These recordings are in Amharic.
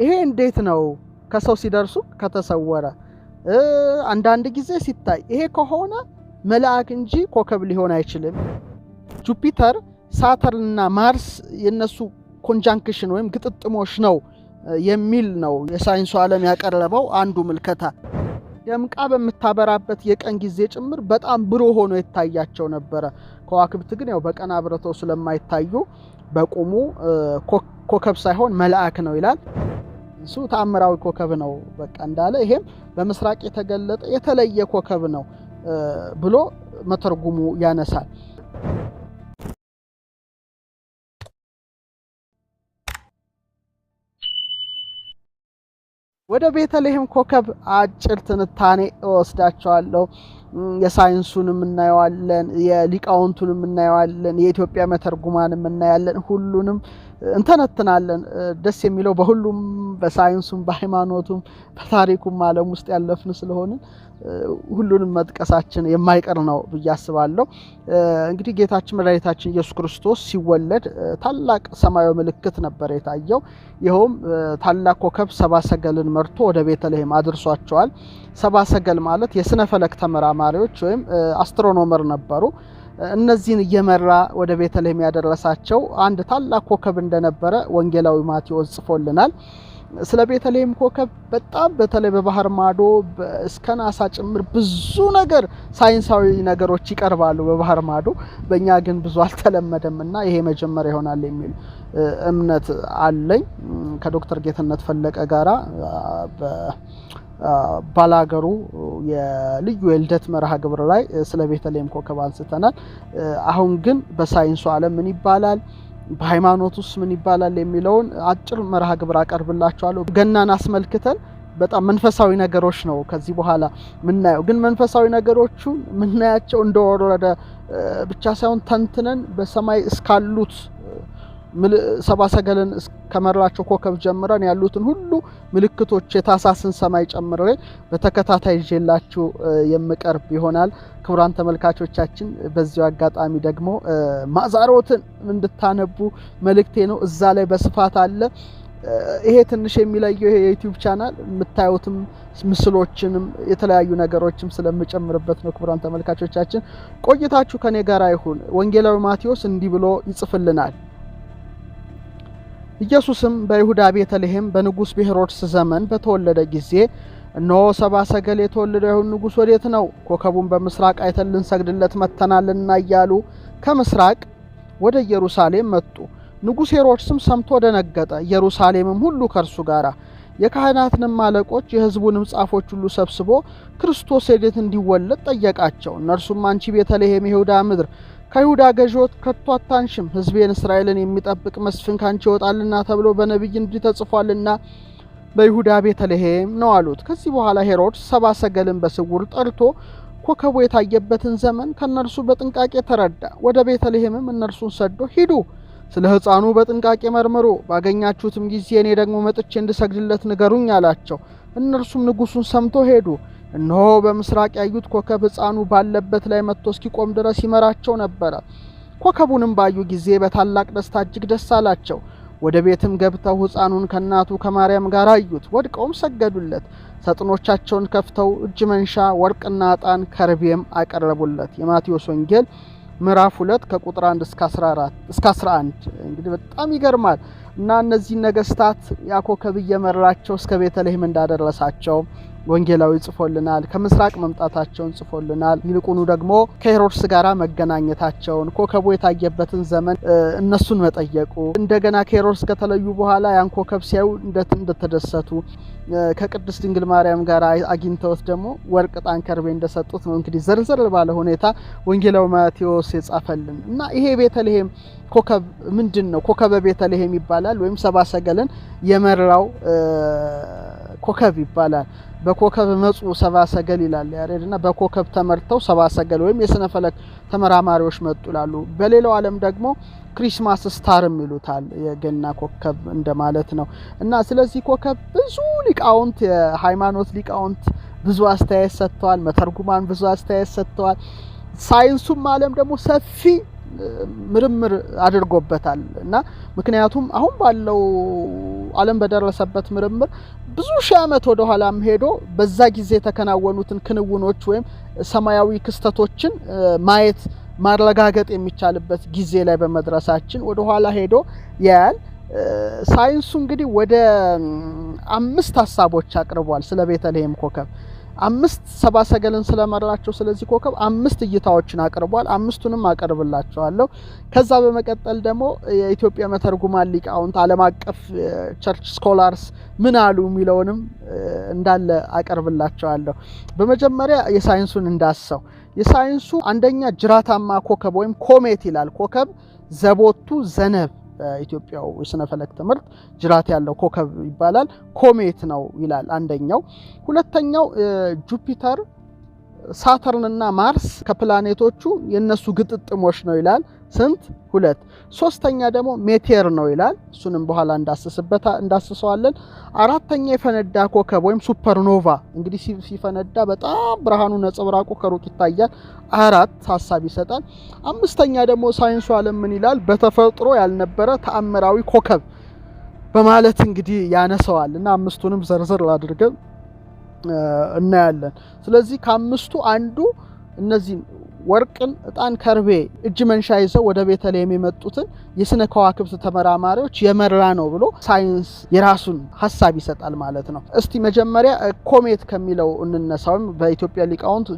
ይሄ እንዴት ነው? ከሰው ሲደርሱ ከተሰወረ አንዳንድ ጊዜ ሲታይ ይሄ ከሆነ መልአክ እንጂ ኮከብ ሊሆን አይችልም። ጁፒተር፣ ሳተርን እና ማርስ የነሱ conjunction ወይም ግጥጥሞሽ ነው የሚል ነው የሳይንሱ ዓለም ያቀረበው አንዱ ምልከታ። ደምቃ በምታበራበት የቀን ጊዜ ጭምር በጣም ብሩህ ሆኖ ይታያቸው ነበረ። ከዋክብት ግን ያው በቀን አብርተው ስለማይታዩ በቁሙ ኮከብ ሳይሆን መልአክ ነው ይላል። እሱ ተአምራዊ ኮከብ ነው በቃ እንዳለ ይሄም በምስራቅ የተገለጠ የተለየ ኮከብ ነው ብሎ መተርጉሙ ያነሳል። ወደ ቤተልሔም ኮከብ አጭር ትንታኔ እወስዳቸዋለሁ። የሳይንሱንም እናየዋለን፣ የሊቃውንቱንም እናየዋለን፣ የኢትዮጵያ መተርጉማንም እናያለን። ሁሉንም እንተነትናለን። ደስ የሚለው በሁሉም በሳይንሱም፣ በሃይማኖቱም፣ በታሪኩም ዓለም ውስጥ ያለፍን ስለሆንን ሁሉንም መጥቀሳችን የማይቀር ነው ብዬ አስባለሁ። እንግዲህ ጌታችን መድኃኒታችን ኢየሱስ ክርስቶስ ሲወለድ ታላቅ ሰማያዊ ምልክት ነበር የታየው። ይኸውም ታላቅ ኮከብ ሰብአ ሰገልን መርቶ ወደ ቤተልሔም አድርሷቸዋል። ሰብአ ሰገል ማለት የስነ ፈለክ ተመራማሪዎች ወይም astronomer ነበሩ። እነዚህን እየመራ ወደ ቤተልሔም ያደረሳቸው አንድ ታላቅ ኮከብ እንደነበረ ወንጌላዊ ማቴዎስ ጽፎልናል። ስለ ቤተልሔም ኮከብ በጣም በተለይ በባህር ማዶ እስከ ናሳ ጭምር ብዙ ነገር ሳይንሳዊ ነገሮች ይቀርባሉ በባህር ማዶ። በእኛ ግን ብዙ አልተለመደም እና ይሄ መጀመሪያ ይሆናል የሚል እምነት አለኝ። ከዶክተር ጌትነት ፈለቀ ጋራ ባላገሩ የልዩ የልደት መርሃ ግብር ላይ ስለ ቤተልሔም ኮከብ አንስተናል። አሁን ግን በሳይንሱ ዓለም ምን ይባላል፣ በሃይማኖት ውስጥ ምን ይባላል የሚለውን አጭር መርሃ ግብር አቀርብላችኋለሁ። ገናን አስመልክተን በጣም መንፈሳዊ ነገሮች ነው ከዚህ በኋላ ምናየው። ግን መንፈሳዊ ነገሮቹ ምናያቸው እንደወረደ ብቻ ሳይሆን ተንትነን በሰማይ እስካሉት ሰብአ ሰገልን ከመራቸው ኮከብ ጀምረን ያሉትን ሁሉ ምልክቶች የታሳስን ሰማይ ጨምሬ በተከታታይ ይዤላችሁ የምቀርብ ይሆናል። ክቡራን ተመልካቾቻችን በዚሁ አጋጣሚ ደግሞ ማዛሮትን እንድታነቡ መልእክቴ ነው። እዛ ላይ በስፋት አለ። ይሄ ትንሽ የሚለየው ይሄ የዩቲዩብ ቻናል የምታዩትም ምስሎችንም የተለያዩ ነገሮችም ስለምጨምርበት ነው። ክቡራን ተመልካቾቻችን ቆይታችሁ ከኔ ጋር ይሁን። ወንጌላዊ ማቴዎስ እንዲህ ብሎ ይጽፍልናል። ኢየሱስም በይሁዳ ቤተልሔም በንጉሥ በሄሮድስ ዘመን በተወለደ ጊዜ እነሆ ሰብአ ሰገል የተወለደው የአይሁድ ንጉሥ ወዴት ነው? ኮከቡን በምስራቅ አይተን ልንሰግድለት መጥተናልና እያሉ ከምስራቅ ወደ ኢየሩሳሌም መጡ። ንጉሥ ሄሮድስም ሰምቶ ደነገጠ፣ ኢየሩሳሌምም ሁሉ ከእርሱ ጋር። የካህናትንም አለቆች የሕዝቡንም ጻፎች ሁሉ ሰብስቦ ክርስቶስ ወዴት እንዲወለድ ጠየቃቸው። እነርሱም አንቺ ቤተልሔም የይሁዳ ምድር ከይሁዳ ገዢዎች ከቶ አታንሽም፣ ሕዝቤን እስራኤልን የሚጠብቅ መስፍን ካንቺ ይወጣልና ተብሎ በነቢይ እንዲህ ተጽፏልና በይሁዳ ቤተልሔም ነው አሉት። ከዚህ በኋላ ሄሮድስ ሰብአ ሰገልን በስውር ጠርቶ ኮከቡ የታየበትን ዘመን ከእነርሱ በጥንቃቄ ተረዳ። ወደ ቤተልሔምም እነርሱን ሰዶ ሂዱ፣ ስለ ሕፃኑ በጥንቃቄ መርምሩ፣ ባገኛችሁትም ጊዜ እኔ ደግሞ መጥቼ እንድሰግድለት ንገሩኝ አላቸው። እነርሱም ንጉሡን ሰምቶ ሄዱ። እነሆ በምስራቅ ያዩት ኮከብ ሕፃኑ ባለበት ላይ መጥቶ እስኪቆም ድረስ ይመራቸው ነበረ። ኮከቡንም ባዩ ጊዜ በታላቅ ደስታ እጅግ ደስ አላቸው። ወደ ቤትም ገብተው ሕፃኑን ከእናቱ ከማርያም ጋር አዩት፣ ወድቀውም ሰገዱለት። ሳጥኖቻቸውን ከፍተው እጅ መንሻ ወርቅና ዕጣን ከርቤም አቀረቡለት። የማቴዎስ ወንጌል ምዕራፍ 2 ከቁጥር 1 እስከ 14 እስከ 11። እንግዲህ በጣም ይገርማል። እና እነዚህ ነገስታት ያ ኮከብ እየመራቸው እስከ ቤተልሔም እንዳደረሳቸው ወንጌላዊ ጽፎልናል። ከምስራቅ መምጣታቸውን ጽፎልናል። ይልቁኑ ደግሞ ከሄሮድስ ጋር መገናኘታቸውን፣ ኮከቡ የታየበትን ዘመን እነሱን መጠየቁ፣ እንደገና ከሄሮድስ ከተለዩ በኋላ ያን ኮከብ ሲያዩ እንደተደሰቱ፣ ከቅድስት ድንግል ማርያም ጋር አግኝተውት ደግሞ ወርቅ፣ ዕጣን፣ ከርቤ እንደሰጡት ነው እንግዲህ ዘርዘር ባለ ሁኔታ ወንጌላዊ ማቴዎስ የጻፈልን። እና ይሄ ቤተልሔም ኮከብ ምንድን ነው? ኮከበ ቤተልሔም ይባላል። ወይም ሰብአ ሰገልን የመራው ኮከብ ይባላል። በኮከብ መጹ ሰብአ ሰገል ይላል ያሬድ። እና በኮከብ ተመርተው ሰብአ ሰገል ወይም የስነ ፈለክ ተመራማሪዎች መጡ ይላሉ። በሌላው ዓለም ደግሞ Christmas star ም ይሉታል፣ የገና ኮከብ እንደማለት ነው። እና ስለዚህ ኮከብ ብዙ ሊቃውንት፣ የሃይማኖት ሊቃውንት ብዙ አስተያየት ሰጥተዋል። መተርጉማን ብዙ አስተያየት ሰጥተዋል። ሳይንሱም ዓለም ደግሞ ሰፊ ምርምር አድርጎበታል። እና ምክንያቱም አሁን ባለው ዓለም በደረሰበት ምርምር ብዙ ሺህ ዓመት ወደ ኋላም ሄዶ በዛ ጊዜ የተከናወኑትን ክንውኖች ወይም ሰማያዊ ክስተቶችን ማየት ማረጋገጥ የሚቻልበት ጊዜ ላይ በመድረሳችን ወደ ኋላ ሄዶ ያያል። ሳይንሱ እንግዲህ ወደ 5 ሀሳቦች አቅርቧል ስለ ቤተልሔም ኮከብ። 5 ሰብአ ሰገልን ስለመራቸው ስለዚህ ኮከብ 5 እይታዎችን አቅርቧል። 5ቱንም አቀርብላችኋለሁ። ከዛ በመቀጠል ደግሞ የኢትዮጵያ መተርጉማን ሊቃውንት፣ ዓለም አቀፍ church scholars ምን አሉ የሚለውንም እንዳለ አቀርብላችኋለሁ። በመጀመሪያ የሳይንሱን እንዳሰው። የሳይንሱ አንደኛ ጅራታማ ኮከብ ወይም comet ይላል። ኮከብ ዘቦቱ ዘነብ በኢትዮጵያው የስነ ፈለክ ትምህርት ጅራት ያለው ኮከብ ይባላል። Comet ነው ይላል አንደኛው። ሁለተኛው ጁፒተር፣ ሳተርን እና ማርስ ከፕላኔቶቹ የነሱ ግጥጥሞች ነው ይላል። ስንት? 2። ሶስተኛ ደግሞ meteor ነው ይላል። እሱንም በኋላ እንዳስሰዋለን። አራተኛ የፈነዳ ኮከብ ወይም supernova፣ እንግዲህ ሲፈነዳ በጣም ብርሃኑ ነጸብራቁ ከሩቅ ይታያል። 4 ሐሳብ ይሰጣል። አምስተኛ ደግሞ ሳይንሱ ዓለም ምን ይላል? በተፈጥሮ ያልነበረ ተአምራዊ ኮከብ በማለት እንግዲህ ያነሳዋል። እና 5ቱንም ዘርዘር አድርገን እናያለን። ስለዚህ ከአምስቱ አንዱ እነዚህ ወርቅን፣ ዕጣን፣ ከርቤ እጅ መንሻ ይዘው ወደ ቤተልሔም የመጡትን የስነ ከዋክብት ተመራማሪዎች የመራ ነው ብሎ ሳይንስ የራሱን ሐሳብ ይሰጣል ማለት ነው። እስቲ መጀመሪያ comet ከሚለው እንነሳው። በኢትዮጵያ ሊቃውንት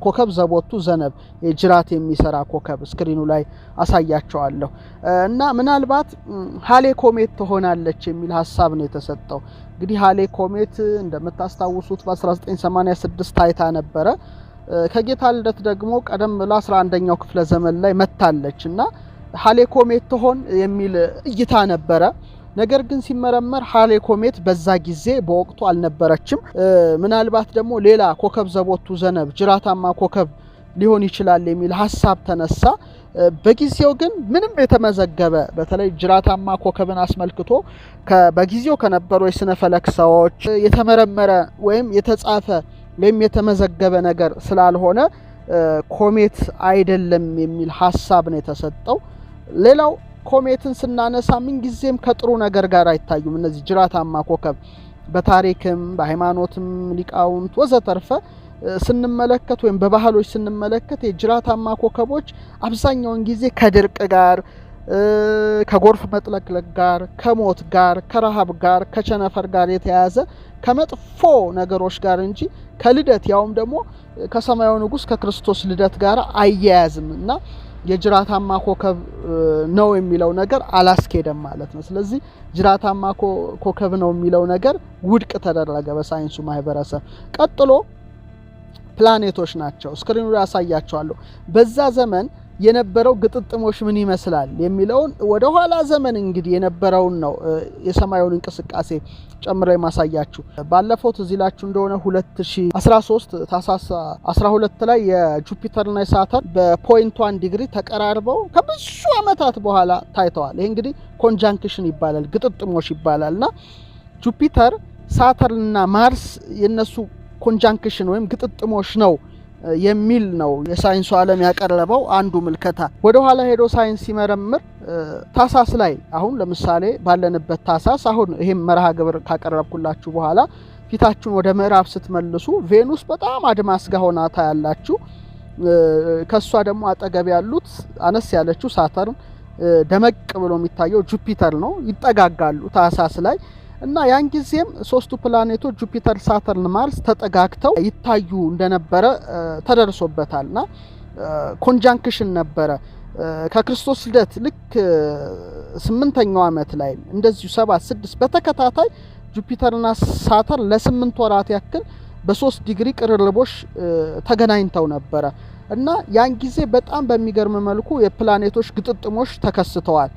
ኮከብ ዘቦቱ ዘነብ የጅራት የሚሰራ ኮከብ screen ኑ ላይ አሳያቸዋለሁ። እና ምናልባት Halley comet ትሆናለች የሚል ሐሳብ ነው የተሰጠው። እንግዲህ Halley comet እንደምታስታውሱት በ1986 ታይታ ነበረ። ከጌታ ልደት ደግሞ ቀደም ብላ 11ኛው ክፍለ ዘመን ላይ መታለች እና Halley comet ትሆን የሚል እይታ ነበረ። ነገር ግን ሲመረመር Halley comet በዛ ጊዜ በወቅቱ አልነበረችም። ምናልባት ደግሞ ሌላ ኮከብ ዘቦቱ ዘነብ ጅራታማ ኮከብ ሊሆን ይችላል የሚል ሐሳብ ተነሳ። በጊዜው ግን ምንም የተመዘገበ በተለይ ጅራታማ ኮከብን አስመልክቶ በጊዜው ከነበሩ የስነ ፈለክ ሰዎች የተመረመረ ወይም የተጻፈ ወይም የተመዘገበ ነገር ስላልሆነ comet አይደለም የሚል ሐሳብ ነው የተሰጠው። ሌላው comet ን ስናነሳ ምን ጊዜም ከጥሩ ነገር ጋር አይታዩም እነዚህ ጅራታማ ኮከብ። በታሪክም በሃይማኖትም ሊቃውንት ወዘተርፈ ስንመለከት ወይም በባህሎች ስንመለከት የጅራታማ ኮከቦች አብዛኛውን ጊዜ ከድርቅ ጋር፣ ከጎርፍ መጥለቅለቅ ጋር፣ ከሞት ጋር፣ ከረሃብ ጋር፣ ከቸነፈር ጋር የተያያዘ ከመጥፎ ነገሮች ጋር እንጂ ከልደት ያውም ደግሞ ከሰማያዊ ንጉስ ከክርስቶስ ልደት ጋር አያያዝም እና የጅራታማ ኮከብ ነው የሚለው ነገር አላስኬደም ማለት ነው። ስለዚህ ጅራታማ ኮከብ ነው የሚለው ነገር ውድቅ ተደረገ በሳይንሱ ማህበረሰብ። ቀጥሎ ፕላኔቶች ናቸው። screen ኑ ላይ አሳያቸዋለሁ። በዛ ዘመን የነበረው ግጥጥሞሽ ምን ይመስላል የሚለውን ወደ ኋላ ዘመን እንግዲህ የነበረውን ነው የሰማዩን እንቅስቃሴ ጨምሬ ማሳያችሁ። ባለፈው ትዝ ይላችሁ እንደሆነ 2013 ታህሳስ 12 ላይ የጁፒተርና የሳተርን በ point one ዲግሪ ተቀራርበው ከብዙ አመታት በኋላ ታይተዋል። ይሄ እንግዲህ conjunction ይባላል፣ ግጥጥሞሽ ይባላልና ጁፒተር፣ ሳተርንና ማርስ የነሱ conjunction ወይም ግጥጥሞሽ ነው የሚል ነው የሳይንሱ ዓለም ያቀረበው አንዱ ምልከታ። ወደ ኋላ ሄዶ ሳይንስ ሲመረምር ታህሳስ ላይ አሁን ለምሳሌ ባለንበት ታህሳስ አሁን ይሄን መርሃ ግብር ካቀረብኩላችሁ በኋላ ፊታችሁን ወደ ምዕራብ ስትመልሱ ቬኑስ በጣም አድማስ ጋር ሆና ታያላችሁ። ከሷ ደግሞ አጠገብ ያሉት አነስ ያለችው ሳተርን፣ ደመቅ ብሎ የሚታየው ጁፒተር ነው። ይጠጋጋሉ ታህሳስ ላይ እና ያን ጊዜም ሶስቱ ፕላኔቶች ጁፒተር፣ ሳተርን፣ ማርስ ተጠጋግተው ይታዩ እንደነበረ ተደርሶበታልና conjunction ነበረ። ከክርስቶስ ልደት ልክ 8ኛው አመት ላይ እንደዚሁ 7 6 በተከታታይ ጁፒተርና ሳተርን ለ8 ወራት ያክል በ3 ዲግሪ ቅርርቦሽ ተገናኝተው ነበረ እና ያን ጊዜ በጣም በሚገርም መልኩ የፕላኔቶች ግጥጥሞሽ ተከስተዋል።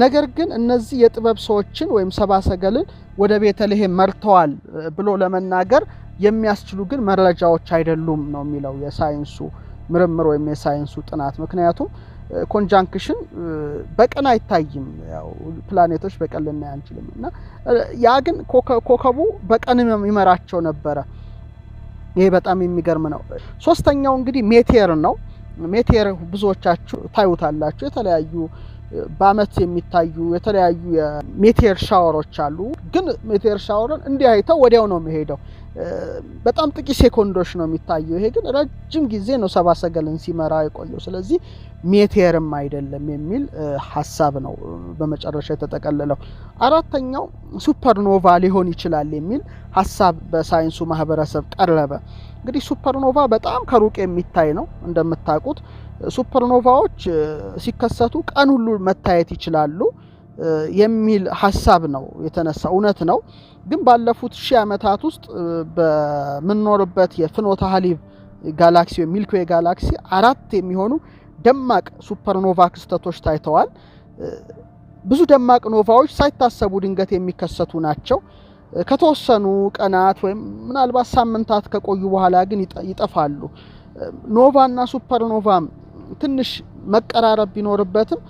ነገር ግን እነዚህ የጥበብ ሰዎችን ወይም ሰብአ ሰገልን ወደ ቤተልሔም መርተዋል ብሎ ለመናገር የሚያስችሉ ግን መረጃዎች አይደሉም ነው የሚለው የሳይንሱ ምርምር ወይም የሳይንሱ ጥናት። ምክንያቱም conjunction በቀን አይታይም፣ ያው ፕላኔቶች በቀን ልናይ አንችልም እና ያ ግን ኮከቡ በቀን ይመራቸው ነበረ። ይሄ በጣም የሚገርም ነው። ሶስተኛው እንግዲህ meteor ነው። Meteor ብዙዎቻችሁ ታዩታላችሁ። የተለያዩ በአመት የሚታዩ የተለያዩ የ meteor shower ኦች አሉ። ግን meteor shower ን እንዲህ አይተው ወዲያው ነው የሚሄደው። በጣም ጥቂት ሴኮንዶች ነው የሚታየው። ይሄ ግን ረጅም ጊዜ ነው ሰብአ ሰገልን ሲመራ የቆየው። ስለዚህ meteor ም አይደለም የሚል ሀሳብ ነው በመጨረሻ የተጠቀለለው። አራተኛው supernova ሊሆን ይችላል የሚል ሀሳብ በሳይንሱ ማህበረሰብ ቀረበ። እንግዲህ supernova በጣም ከሩቅ የሚታይ ነው እንደምታውቁት። Supernova ዎች ሲከሰቱ ቀን ሁሉ መታየት ይችላሉ የሚል ሀሳብ ነው የተነሳ። እውነት ነው። ግን ባለፉት 1000 ዓመታት ውስጥ በምንኖርበት የፍኖተ ሀሊብ ጋላክሲ ወይም Milky Way galaxy 4 የሚሆኑ ደማቅ supernova ክስተቶች ታይተዋል። ብዙ ደማቅ nova ዎች ሳይታሰቡ ድንገት የሚከሰቱ ናቸው። ከተወሰኑ ቀናት ወይም ምናልባት ሳምንታት ከቆዩ በኋላ ግን ይጠፋሉ። Nova ና supernova ም ትንሽ መቀራረብ ቢኖርበትም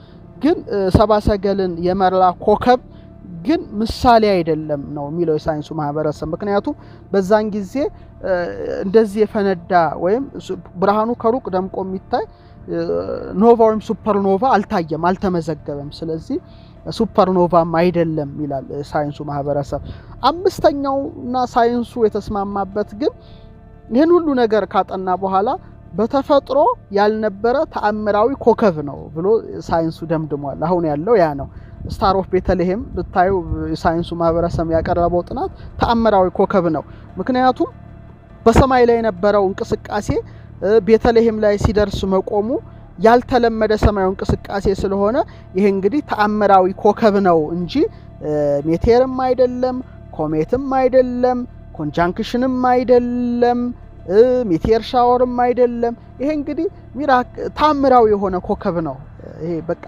ግን ሰብአ ሰገልን የመራ ኮከብ ግን ምሳሌ አይደለም ነው የሚለው የሳይንሱ ማህበረሰብ። ምክንያቱም በዛን ጊዜ እንደዚህ የፈነዳ ወይም ብርሃኑ ከሩቅ ደምቆ የሚታይ nova ወይም supernova አልታየም፣ አልተመዘገበም። ስለዚህ supernova ም አይደለም ይላል ሳይንሱ ማህበረሰብ። አምስተኛውና ሳይንሱ የተስማማበት ግን ይህን ሁሉ ነገር ካጠና በኋላ በተፈጥሮ ያልነበረ ተአምራዊ ኮከብ ነው ብሎ ሳይንሱ ደምድሟል። አሁን ያለው ያ ነው። Star of Bethlehem ብታዩ ሳይንሱ ማህበረሰብ ያቀረበው ጥናት ተአምራዊ ኮከብ ነው። ምክንያቱም በሰማይ ላይ የነበረው እንቅስቃሴ ቤተልሔም ላይ ሲደርስ መቆሙ ያልተለመደ ሰማያዊ እንቅስቃሴ ስለሆነ ይሄ እንግዲህ ተአምራዊ ኮከብ ነው እንጂ meteor ም አይደለም፣ comet ም አይደለም፣ conjunction ም አይደለም፣ meteor shower ም አይደለም። ይሄ እንግዲህ ተአምራዊ የሆነ ኮከብ ነው ይሄ በቃ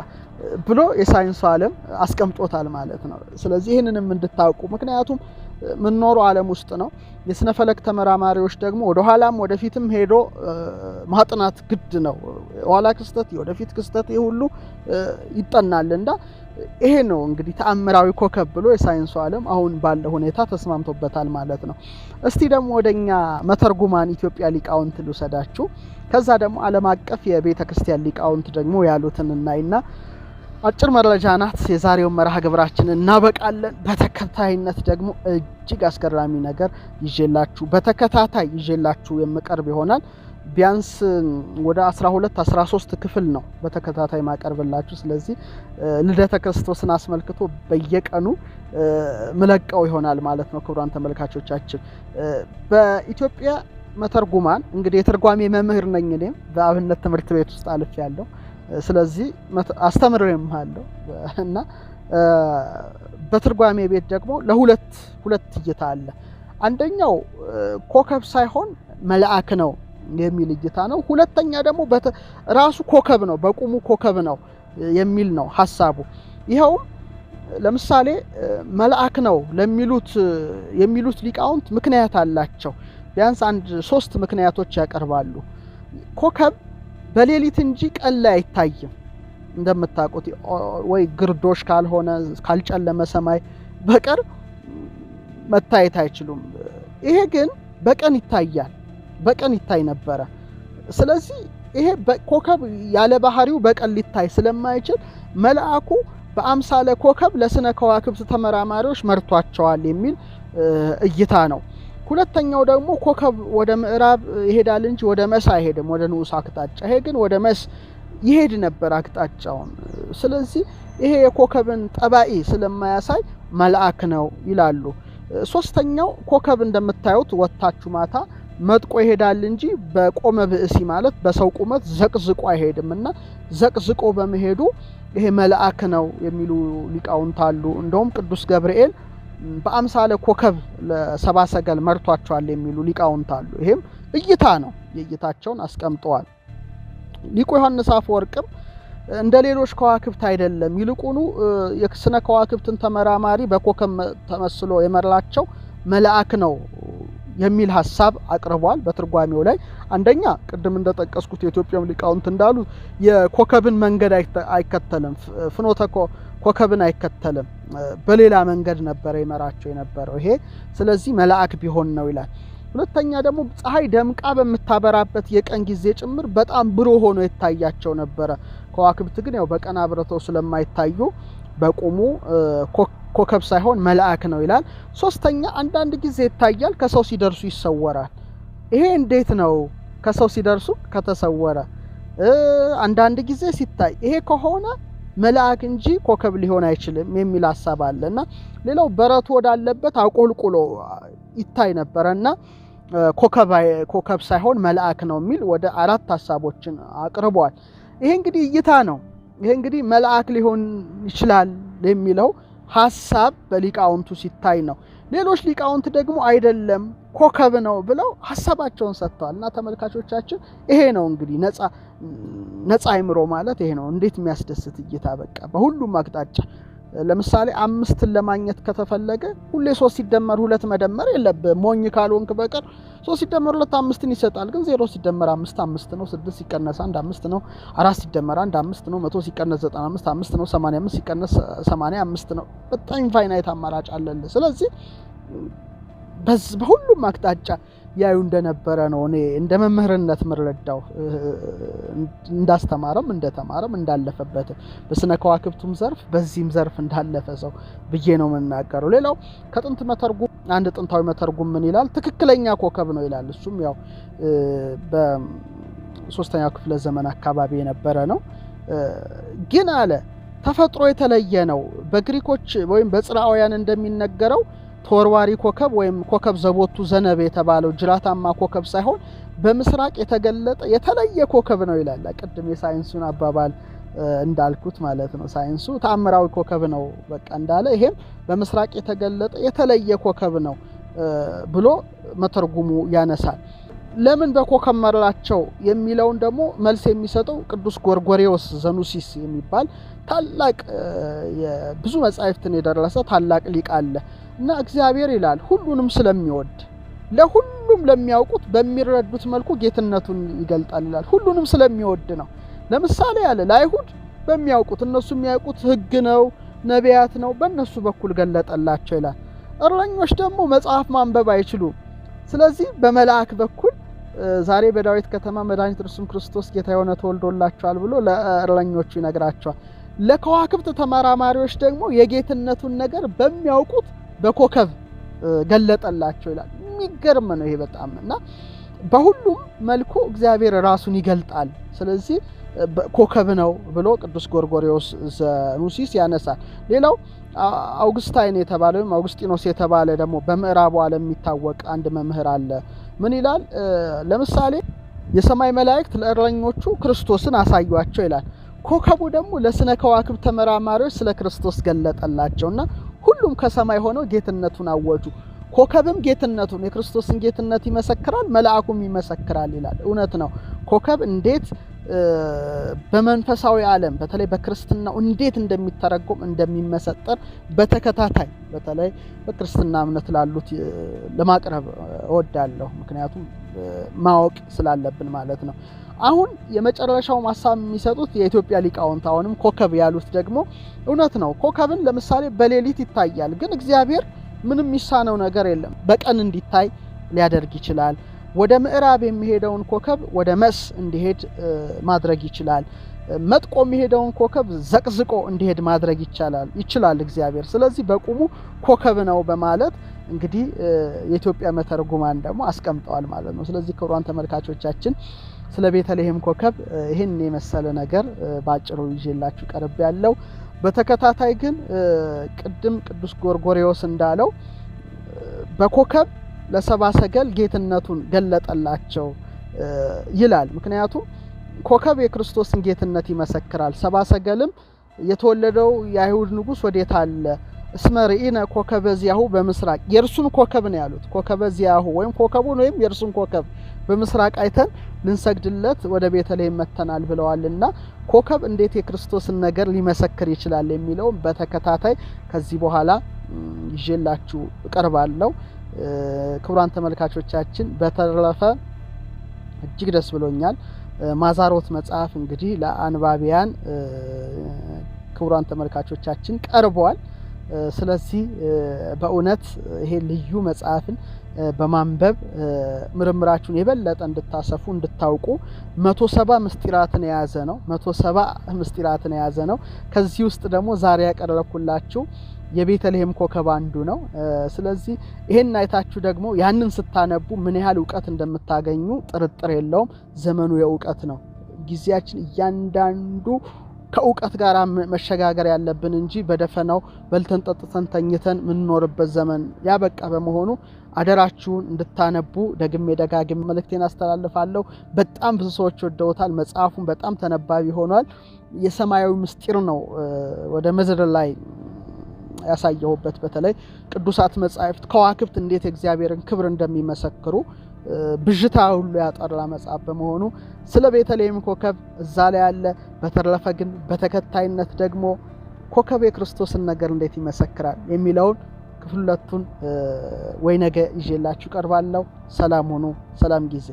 ብሎ የሳይንሱ ዓለም አስቀምጦታል ማለት ነው። ስለዚህ ይህንንም እንድታውቁ፣ ምክንያቱም ምንኖረው ዓለም ውስጥ ነው። የስነ ፈለክ ተመራማሪዎች ደግሞ ወደ ኋላም ወደፊትም ሄዶ ማጥናት ግድ ነው። የኋላ ክስተት፣ የወደፊት ክስተት፣ ይሄ ሁሉ ይጠናልና ይሄ ነው እንግዲህ ተአምራዊ ኮከብ ብሎ የሳይንሱ ዓለም አሁን ባለ ሁኔታ ተስማምቶበታል ማለት ነው። እስቲ ደግሞ ወደኛ መተርጉማን ኢትዮጵያ ሊቃውንት ልውሰዳችሁ። ከዛ ደግሞ ዓለም አቀፍ የቤተ ክርስቲያን ሊቃውንት ደግሞ ያሉትን እናይና አጭር መረጃ ናት የዛሬውን መርሃ ግብራችንን እናበቃለን። በተከታይነት ደግሞ እጅግ አስገራሚ ነገር ይዤላችሁ በተከታታይ ይዤላችሁ የምቀርብ ይሆናል። ቢያንስ ወደ 12 13 ክፍል ነው በተከታታይ ማቀርብላችሁ። ስለዚህ ልደተ ክርስቶስን አስመልክቶ በየቀኑ ምለቀው ይሆናል ማለት ነው። ክቡራን ተመልካቾቻችን በኢትዮጵያ መተርጉማን እንግዲህ የትርጓሜ መምህር ነኝ እኔም በአብነት ትምህርት ቤት ውስጥ አልፌያለሁ። ስለዚህ አስተምሬም አለው እና በትርጓሜ ቤት ደግሞ ለሁለት ሁለት እይታ አለ። አንደኛው ኮከብ ሳይሆን መልአክ ነው የሚል እይታ ነው። ሁለተኛ ደግሞ ራሱ ኮከብ ነው፣ በቁሙ ኮከብ ነው የሚል ነው ሐሳቡ። ይኸውም ለምሳሌ መልአክ ነው ለሚሉት የሚሉት ሊቃውንት ምክንያት አላቸው። ቢያንስ አንድ 3 ምክንያቶች ያቀርባሉ። ኮከብ በሌሊት እንጂ ቀን ላይ አይታይም። እንደምታውቁት ወይ ግርዶሽ ካልሆነ ካልጨለመ ሰማይ በቀር መታየት አይችሉም። ይሄ ግን በቀን ይታያል፣ በቀን ይታይ ነበረ። ስለዚህ ይሄ ኮከብ ያለ ባህሪው በቀን ሊታይ ስለማይችል መልአኩ በአምሳለ ኮከብ ለስነ ከዋክብት ተመራማሪዎች መርቷቸዋል የሚል እይታ ነው። ሁለተኛው ደግሞ ኮከብ ወደ ምዕራብ ይሄዳል እንጂ ወደ መስ አይሄድም፣ ወደ ንዑስ አቅጣጫ። ይሄ ግን ወደ መስ ይሄድ ነበር አቅጣጫውን። ስለዚህ ይሄ የኮከብን ጠባይ ስለማያሳይ መልአክ ነው ይላሉ። ሶስተኛው ኮከብ እንደምታዩት ወጣችሁ ማታ መጥቆ ይሄዳል እንጂ በቆመ ብእሲ ማለት በሰው ቁመት ዘቅዝቆ አይሄድምና ዘቅዝቆ በመሄዱ ይሄ መልአክ ነው የሚሉ ሊቃውንት አሉ። እንደውም ቅዱስ ገብርኤል በአምሳለ ኮከብ ለሰብአ ሰገል መርቷቸዋል የሚሉ ሊቃውንት አሉ። ይሄም እይታ ነው፣ የእይታቸውን አስቀምጠዋል። ሊቁ ዮሐንስ አፈወርቅም እንደ ሌሎች ከዋክብት አይደለም፣ ይልቁኑ የስነ ከዋክብትን ተመራማሪ በኮከብ ተመስሎ የመራቸው መልአክ ነው የሚል ሐሳብ አቅርቧል በትርጓሜው ላይ። አንደኛ ቅድም እንደጠቀስኩት የኢትዮጵያው ሊቃውንት እንዳሉ የኮከብን መንገድ አይከተልም፣ ፍኖተ ኮከብን አይከተልም፣ በሌላ መንገድ ነበር የመራቸው የነበረው ይሄ። ስለዚህ መልአክ ቢሆን ነው ይላል። ሁለተኛ ደግሞ ፀሐይ ደምቃ በምታበራበት የቀን ጊዜ ጭምር በጣም ብሩህ ሆኖ ይታያቸው ነበረ። ከዋክብት ግን ያው በቀን አብርተው ስለማይታዩ በቁሙ ኮከብ ሳይሆን መልአክ ነው ይላል። ሶስተኛ አንዳንድ ጊዜ ይታያል፣ ከሰው ሲደርሱ ይሰወራል። ይሄ እንዴት ነው? ከሰው ሲደርሱ ከተሰወረ አንዳንድ ጊዜ ሲታይ፣ ይሄ ከሆነ መልአክ እንጂ ኮከብ ሊሆን አይችልም የሚል ሀሳብ አለ። እና ሌላው በረቱ ወዳለበት አቆልቁሎ ይታይ ነበረና ኮከብ ሳይሆን መልአክ ነው የሚል ወደ 4 ሀሳቦችን አቅርቧል። ይሄ እንግዲህ እይታ ነው። ይሄ እንግዲህ መልአክ ሊሆን ይችላል የሚለው ሀሳብ በሊቃውንቱ ሲታይ ነው። ሌሎች ሊቃውንት ደግሞ አይደለም ኮከብ ነው ብለው ሀሳባቸውን ሰጥተዋል። እና ተመልካቾቻችን ይሄ ነው እንግዲህ ነፃ አይምሮ ማለት ይሄ ነው። እንዴት የሚያስደስት እይታ! በቃ በሁሉም አቅጣጫ ለምሳሌ 5ን ለማግኘት ከተፈለገ ሁሌ 3 ሲደመር 2 መደመር የለብህም፣ ሞኝ ካልሆንክ በቀር። 3 ሲደመር 2 5ን ይሰጣል። ግን 0 ሲደመር 5 5 ነው፣ 6 ሲቀነስ 1 5 ነው፣ 4 ሲደመር 1 5 ነው፣ 100 ሲቀነስ 95 5 ነው፣ 85 ሲቀነስ 85 ነው። በጣም infinite አማራጭ አለልህ። ስለዚህ በሁሉም አቅጣጫ ያዩ እንደነበረ ነው እኔ እንደ መምህርነት ምረዳው፣ እንዳስተማረም እንደተማረም እንዳለፈበት በስነ ከዋክብቱም ዘርፍ በዚህም ዘርፍ እንዳለፈ ሰው ብዬ ነው የምናገረው። ሌላው ከጥንት መተርጉም አንድ ጥንታዊ መተርጉም ምን ይላል? ትክክለኛ ኮከብ ነው ይላል። እሱም ያው በ3ኛው ክፍለ ዘመን አካባቢ የነበረ ነው። ግን አለ ተፈጥሮ የተለየ ነው። በግሪኮች ወይም በጽርዓውያን እንደሚነገረው ተወርዋሪ ኮከብ ወይም ኮከብ ዘቦቱ ዘነብ የተባለው ጅራታማ ኮከብ ሳይሆን በምስራቅ የተገለጠ የተለየ ኮከብ ነው ይላል። ቅድም የሳይንሱን አባባል እንዳልኩት ማለት ነው። ሳይንሱ ተአምራዊ ኮከብ ነው በቃ እንዳለ፣ ይሄም በምስራቅ የተገለጠ የተለየ ኮከብ ነው ብሎ መተርጉሙ ያነሳል። ለምን በኮከብ መራቸው የሚለውን ደግሞ መልስ የሚሰጠው ቅዱስ ጎርጎርዮስ ዘኑሲስ የሚባል ታላቅ ብዙ መጻሕፍትን የደረሰ ታላቅ ሊቅ አለ። እና እግዚአብሔር ይላል ሁሉንም ስለሚወድ ለሁሉም ለሚያውቁት በሚረዱት መልኩ ጌትነቱን ይገልጣል ይላል። ሁሉንም ስለሚወድ ነው። ለምሳሌ ያለ ለአይሁድ በሚያውቁት፣ እነሱ የሚያውቁት ሕግ ነው፣ ነቢያት ነው፣ በእነሱ በኩል ገለጠላቸው ይላል። እረኞች ደግሞ መጽሐፍ ማንበብ አይችሉም። ስለዚህ በመልአክ በኩል ዛሬ በዳዊት ከተማ መድኃኒት እርሱም ክርስቶስ ጌታ የሆነ ተወልዶላቸዋል ብሎ ለእረኞቹ ይነግራቸዋል። ለከዋክብት ተመራማሪዎች ደግሞ የጌትነቱን ነገር በሚያውቁት በኮከብ ገለጠላቸው ይላል። የሚገርም ነው ይሄ በጣም። እና በሁሉም መልኩ እግዚአብሔር ራሱን ይገልጣል። ስለዚህ ኮከብ ነው ብሎ ቅዱስ ጎርጎርዮስ ዘኑሲስ ያነሳል። ሌላው አውግስታይን የተባለ ወይም አውግስጢኖስ የተባለ ደግሞ በምዕራቡ ዓለም የሚታወቅ አንድ መምህር አለ። ምን ይላል? ለምሳሌ የሰማይ መላእክት ለእረኞቹ ክርስቶስን አሳዩአቸው ይላል። ኮከቡ ደግሞ ለስነ ከዋክብት ተመራማሪዎች ስለ ክርስቶስ ገለጠላቸውና ሁሉም ከሰማይ ሆነው ጌትነቱን አወጁ። ኮከብም ጌትነቱን የክርስቶስን ጌትነት ይመሰክራል፣ መልአኩም ይመሰክራል ይላል። እውነት ነው። ኮከብ እንዴት በመንፈሳዊ ዓለም በተለይ በክርስትናው እንዴት እንደሚተረጎም እንደሚመሰጠር በተከታታይ በተለይ በክርስትና እምነት ላሉት ለማቅረብ እወዳለሁ። ምክንያቱም ማወቅ ስላለብን ማለት ነው። አሁን የመጨረሻው ሀሳብ የሚሰጡት የኢትዮጵያ ሊቃውንት አሁንም ኮከብ ያሉት ደግሞ እውነት ነው። ኮከብን ለምሳሌ በሌሊት ይታያል፣ ግን እግዚአብሔር ምንም የሚሳነው ነገር የለም። በቀን እንዲታይ ሊያደርግ ይችላል። ወደ ምዕራብ የሚሄደውን ኮከብ ወደ መስ እንዲሄድ ማድረግ ይችላል። መጥቆ የሚሄደውን ኮከብ ዘቅዝቆ እንዲሄድ ማድረግ ይችላል እግዚአብሔር። ስለዚህ በቁሙ ኮከብ ነው በማለት እንግዲህ የኢትዮጵያ መተርጉማን ደግሞ አስቀምጠዋል ማለት ነው። ስለዚህ ክቡራን ተመልካቾቻችን ስለ ቤተልሔም ኮከብ ይህን የመሰለ ነገር ባጭሩ ይዤላችሁ ቀርብ ያለው፣ በተከታታይ ግን ቅድም ቅዱስ ጎርጎርዮስ እንዳለው በኮከብ ለሰብአ ሰገል ጌትነቱን ገለጠላቸው ይላል። ምክንያቱም ኮከብ የክርስቶስን ጌትነት ይመሰክራል። ሰብአ ሰገልም የተወለደው የአይሁድ ንጉስ ወዴት አለ? እስመ ርኢነ ኮከበ ዚአሁ በምስራቅ፣ የእርሱን ኮከብ ነው ያሉት። ኮከበ ዚአሁ ወይም ኮከቡን ወይም የእርሱን ኮከብ በምስራቅ አይተን ልንሰግድለት ወደ ቤተልሔም መጥተናል ብለዋልና ኮከብ እንዴት የክርስቶስን ነገር ሊመሰክር ይችላል የሚለውን በተከታታይ ከዚህ በኋላ ይዤላችሁ እቀርባለሁ። ክቡራን ተመልካቾቻችን በተረፈ እጅግ ደስ ብሎኛል። ማዛሮት መጽሐፍ እንግዲህ ለአንባቢያን ክቡራን ተመልካቾቻችን ቀርቧል። ስለዚህ በእውነት ይሄ ልዩ መጽሐፍን በማንበብ ምርምራችሁን የበለጠ እንድታሰፉ፣ እንድታውቁ። 170 ምስጢራትን የያዘ ነው። 170 ምስጢራትን የያዘ ነው። ከዚህ ውስጥ ደግሞ ዛሬ ያቀረብኩላችሁ የቤተልሔም ኮከብ አንዱ ነው። ስለዚህ ይሄን አይታችሁ ደግሞ ያንን ስታነቡ ምን ያህል እውቀት እንደምታገኙ ጥርጥር የለውም። ዘመኑ የእውቀት ነው። ጊዜያችን እያንዳንዱ ከእውቀት ጋር መሸጋገር ያለብን እንጂ በደፈናው በልተን ጠጥተን ተኝተን የምንኖርበት ዘመን ያበቃ በመሆኑ አደራችሁን እንድታነቡ ደግሜ ደጋግሜ መልእክቴን አስተላልፋለሁ። በጣም ብዙ ሰዎች ወደውታል። መጽሐፉን በጣም ተነባቢ ሆኗል። የሰማያዊ ምስጢር ነው ወደ ምድር ላይ ያሳየሁበት። በተለይ ቅዱሳት መጻሕፍት ከዋክብት እንዴት የእግዚአብሔርን ክብር እንደሚመሰክሩ ብዥታ ሁሉ ያጠራ መጽሐፍ በመሆኑ ስለ ቤተልሔም ኮከብ እዛ ላይ ያለ። በተረፈ ግን በተከታይነት ደግሞ ኮከብ የክርስቶስን ነገር እንዴት ይመሰክራል የሚለውን ክፍል 2ቱን ወይ ነገ ይዤላችሁ ቀርባለሁ። ሰላም ሁኑ። ሰላም ጊዜ።